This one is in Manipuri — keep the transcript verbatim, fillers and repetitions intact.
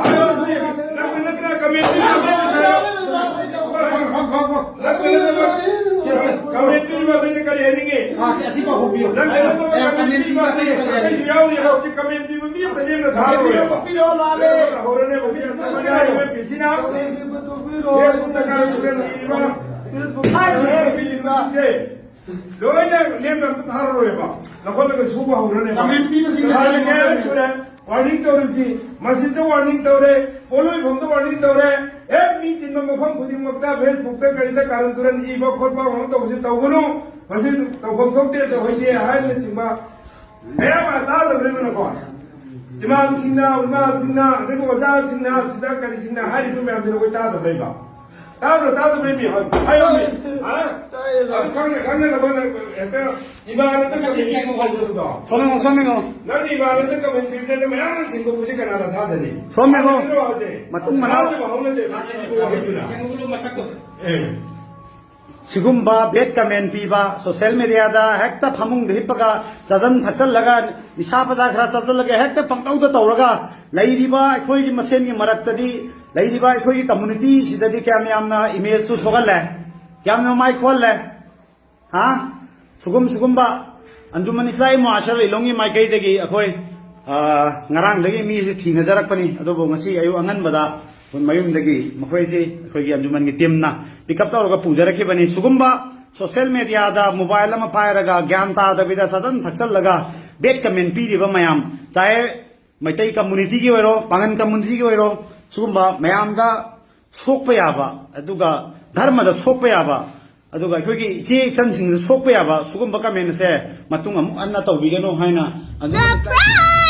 ꯅꯪ ꯅꯠꯇ꯭ꯔ ꯀꯃꯦꯟ ꯄꯤꯔꯤꯕ? ꯅꯪ ꯅꯠꯇ꯭ꯔ ꯀꯃꯦꯟ ꯄꯤꯔꯤꯕ? ꯀꯃꯦꯟ ꯄꯤꯔꯤꯕ ꯑꯗꯩꯗ ꯀꯔꯤ ꯍꯥꯏꯅꯤꯡꯉꯤ? ꯑꯥ, ꯁꯤ, ꯑꯁꯤ ꯄꯥꯎꯈꯣꯝ ꯄꯤꯌꯨ꯫ ꯅꯪ ꯀꯩꯅꯣ ꯇꯧꯕ ꯑꯦ, ꯀꯃꯦꯟ ꯀꯃꯦꯟ ꯄꯤꯕ ꯄꯤꯕ ꯑꯇꯩꯗ ꯀꯔꯤ ꯍꯥꯏꯅꯤꯡꯉꯤ? ꯑꯇꯩꯁꯨ ꯌꯥꯎꯔꯤ꯫ ꯍꯧꯖꯤꯛ ꯀꯃꯦꯟ ꯄꯤꯕ ꯃꯤ ꯑꯝꯇ ꯂꯦꯝꯅ ꯊꯥꯔꯣꯏ꯫ ꯇꯣꯛꯄꯤꯔꯣ, ꯂꯥꯜꯂꯦ꯫ ꯍꯧꯔꯅꯦꯕ꯫ ꯍꯧꯖꯤꯛ ꯑꯇꯣꯞꯄ ꯌꯥꯎꯔꯤꯕ ꯄꯤꯁꯤꯅ ꯀꯃꯦꯟ ꯄꯤꯕ ꯇꯣꯛꯄꯤꯔꯣ꯫ ꯐꯦꯁꯕꯨꯛꯇ ꯀꯔꯦꯟ ꯇꯨꯔꯦꯟ ꯏꯔꯤꯕ, ꯐꯦꯁꯕꯨꯛ ꯐꯦꯁꯕꯨꯛꯇ ꯏꯔꯤꯕ ꯃꯤꯁꯤꯡꯁꯦ ꯂꯣꯏꯅ ꯂꯦꯝꯅ ꯑꯝꯇ ꯊꯥꯔꯔꯣꯏꯕ꯫ ꯂꯧꯈꯠꯂꯒ ꯁꯨꯕ ꯍꯧꯔꯅꯦꯕ꯫ ꯀꯃꯦꯟ ꯄꯤꯕꯁꯤꯡꯅ ꯂꯥꯜꯂꯦ, ꯍꯥꯏꯔꯤꯕ ꯀꯌꯥꯔꯛ ꯁꯨꯔꯦ? ꯋꯥꯔꯅꯤꯡ ꯇꯧꯔꯤꯕꯁꯤ, ꯃꯁꯤꯗ ꯋꯥꯔꯅꯤꯡ ꯇꯧꯔꯦ, ꯄꯣꯠꯂꯣꯏꯐꯝꯗ ꯋꯥꯔꯅꯤꯡ ꯇꯧꯔꯦ, ꯍꯦꯛ ꯃꯤ ꯇꯤꯟꯕ ꯃꯐꯝ ꯈꯨꯗꯤꯡꯃꯛꯇ ꯐꯦꯁꯕꯨꯛꯇ ꯀꯔꯤꯗ ꯀꯥꯔꯟ ꯇꯨꯔꯟ ꯏꯕ ꯈꯣꯠꯄ ꯑꯃ ꯇꯧꯕꯁꯤ ꯇꯧꯒꯅꯨ꯫ ꯃꯁꯤ ꯇꯧꯐꯝ ꯊꯣꯛꯇꯦ, ꯇꯧꯍꯩꯗꯦ ꯍꯥꯏꯕꯅꯆꯤꯡꯕ ꯃꯌꯥꯝ ꯑꯃ ꯇꯥꯗꯕꯅꯤꯅꯀꯣ꯫ ꯏꯃꯥꯟꯁꯤꯡꯅ, ꯏꯃꯥꯁꯤꯡꯅ, ꯑꯗꯒꯤ ꯑꯣꯖꯥꯁꯤꯡꯅ, ꯁꯤꯗ ꯀꯔꯤꯁꯤꯡꯅ ꯍꯥꯏꯔꯤꯕ ꯃꯌꯥꯝꯁꯤꯅ ꯑꯩꯈꯣꯏ ꯇꯥꯗꯕ ꯂꯩꯕ? ꯇꯥꯕ꯭ꯔꯥ, ꯇꯥꯗꯕ꯭ꯔꯥ, ꯏꯕꯦꯝꯃ? ꯍꯥꯏꯌꯣ, ꯏꯕꯦꯝꯃ꯫ ꯍꯥ? ꯇꯥꯏꯌꯦ, ꯇꯥꯏꯌꯦ꯫ ꯑꯗꯨ ꯈꯪꯅ, ꯈꯪꯅ ꯅꯈꯣꯏꯅ ꯍꯦꯛꯇ ꯏꯃꯥꯟꯅꯕ ꯀꯃꯦꯟ ꯄꯤꯕꯗꯣ꯫ ꯁꯣꯝꯗ ꯌꯦꯡꯉꯣ, ꯁꯣꯝꯗ ꯌꯦꯡꯉꯣ꯫ ꯅꯪ ꯏꯃꯥꯟꯅꯕ ꯀꯃꯦꯟ ꯄꯤꯕꯗ ꯃꯌꯥꯝ ꯑꯃ ꯁꯤꯟꯗꯣꯛꯄꯁꯤ ꯀꯅꯥꯅ ꯊꯥꯖꯅꯤ? ꯁꯣꯝ ꯌꯦꯡꯉꯣ꯫ ꯊꯥꯖꯅꯤꯡꯗ꯭ꯔꯣ ꯍꯥꯏꯁꯦ? ꯃꯇꯨꯡ ꯃꯅꯥꯎ꯫ ꯊꯥꯖꯕ ꯍꯧꯅꯗꯦ, ꯃꯁꯤꯗꯤ ꯋꯥꯍꯩꯗꯨꯅ꯫ ꯑꯦ꯫ ꯁꯤꯒꯨꯝꯕ ꯕꯦꯗ ꯀꯃꯦꯟ ꯄꯤꯕ, ꯁꯣꯁꯦꯜ ꯃꯦꯗꯤꯌꯥꯗ ꯍꯦꯛꯇ ꯐꯃꯨꯡꯗ ꯍꯤꯞꯄꯒ ꯆꯥꯖꯟ ꯊꯛꯆꯜꯂꯒ, ꯅꯤꯁꯥ ꯄꯁꯥ ꯈꯔ ꯆꯥꯖꯜꯂꯒ ꯍꯦꯛꯇ ꯄꯪꯇꯧꯗ ꯇꯧꯔꯒ ꯂꯩꯔꯤꯕ ꯑꯩꯈꯣꯏꯒꯤ ꯃꯁꯦꯟꯒꯤ ꯃꯔꯛꯇꯗꯤ, ꯂꯩꯔꯤꯕ ꯑꯩꯈꯣꯏꯒꯤ ꯀꯝꯃꯨꯅꯤꯇꯤꯁꯤꯗꯗꯤ ꯀꯌꯥꯝ ꯌꯥꯝꯅ ꯏꯃꯦꯖꯁꯨ ꯁꯣꯛꯍꯜꯂꯦ, ꯀꯌꯥꯝ ꯌꯥꯝꯅ ꯃꯥꯏ ꯈꯣꯍꯜꯂꯦ꯫ ꯍꯥ? ꯁꯤꯒꯨꯝ, ꯁꯤꯒꯨꯝꯕ ꯑꯟꯖꯨꯃꯟ ꯏꯁꯂꯥꯍꯤ ꯃꯨꯑꯥꯁꯔ ꯂꯤꯂꯣꯡꯒꯤ ꯃꯥꯏꯀꯩꯗꯒꯤ ꯑꯩꯈꯣꯏ, ꯑ, ꯉꯔꯥꯡꯗꯒꯤ ꯃꯤꯁꯦ ꯊꯤꯅꯖꯔꯛꯄꯅꯤ, ꯑꯗꯨꯕꯨ ꯉꯁꯤ ꯑꯌꯨꯛ ꯑꯉꯟꯕꯗ ꯑꯩꯈꯣꯏ ꯃꯌꯨꯝꯗꯒꯤ ꯃꯈꯣꯏꯁꯤ ꯑꯩꯈꯣꯏꯒꯤ ꯑꯟꯖꯨꯃꯟꯒꯤ ꯇꯤꯝꯅ ꯄꯤꯛ ꯑꯞ ꯇꯧꯔꯒ ꯄꯨꯖꯔꯛꯈꯤꯕꯅꯤ꯫ ꯁꯤꯒꯨꯝꯕ ꯁꯣꯁꯦꯜ ꯃꯦꯗꯤꯌꯥꯗ ꯃꯣꯕꯥꯏꯜ ꯑꯃ ꯄꯥꯏꯔꯒ ꯒ꯭ꯌꯥꯟ ꯇꯥꯗꯕꯤꯗ ꯆꯥꯁꯤꯟ ꯊꯛꯆꯜꯂꯒ ꯕꯦꯗ ꯀꯃꯦꯟ ꯄꯤꯔꯤꯕ ꯃꯌꯥꯝ, ꯆꯥꯍꯦ ꯃꯩꯇꯩ ꯀꯝꯃꯨꯅꯤꯇꯤꯒꯤ ꯑꯣꯏꯔꯣ, ꯄꯥꯉꯟ ꯀꯝꯃꯨꯅꯤꯇꯤꯒꯤ ꯑꯣꯏꯔꯣ, ꯁꯤꯒꯨꯝꯕ ꯃꯌꯥꯝꯗ ꯁꯣꯛꯄ ꯌꯥꯕ, ꯑꯗꯨꯒ ꯙꯔꯃꯗ ꯁꯣꯛꯄ ꯌꯥꯕ, ꯑꯗꯨꯒ ꯑꯩꯈꯣꯏꯒꯤ ꯏꯆꯦ ꯏꯆꯟꯁꯤꯡꯗ ꯁꯣꯛꯄ ꯌꯥꯕ ꯁꯤꯒꯨꯝꯕ ꯀꯃꯦꯟ ꯑꯁꯦ ꯃꯇꯨꯡ ꯑꯃꯨꯛ ꯍꯟꯅ ꯇꯧꯕꯤꯒꯅꯨ ꯍꯥꯏꯅ ꯑꯗꯨꯝ Surprise!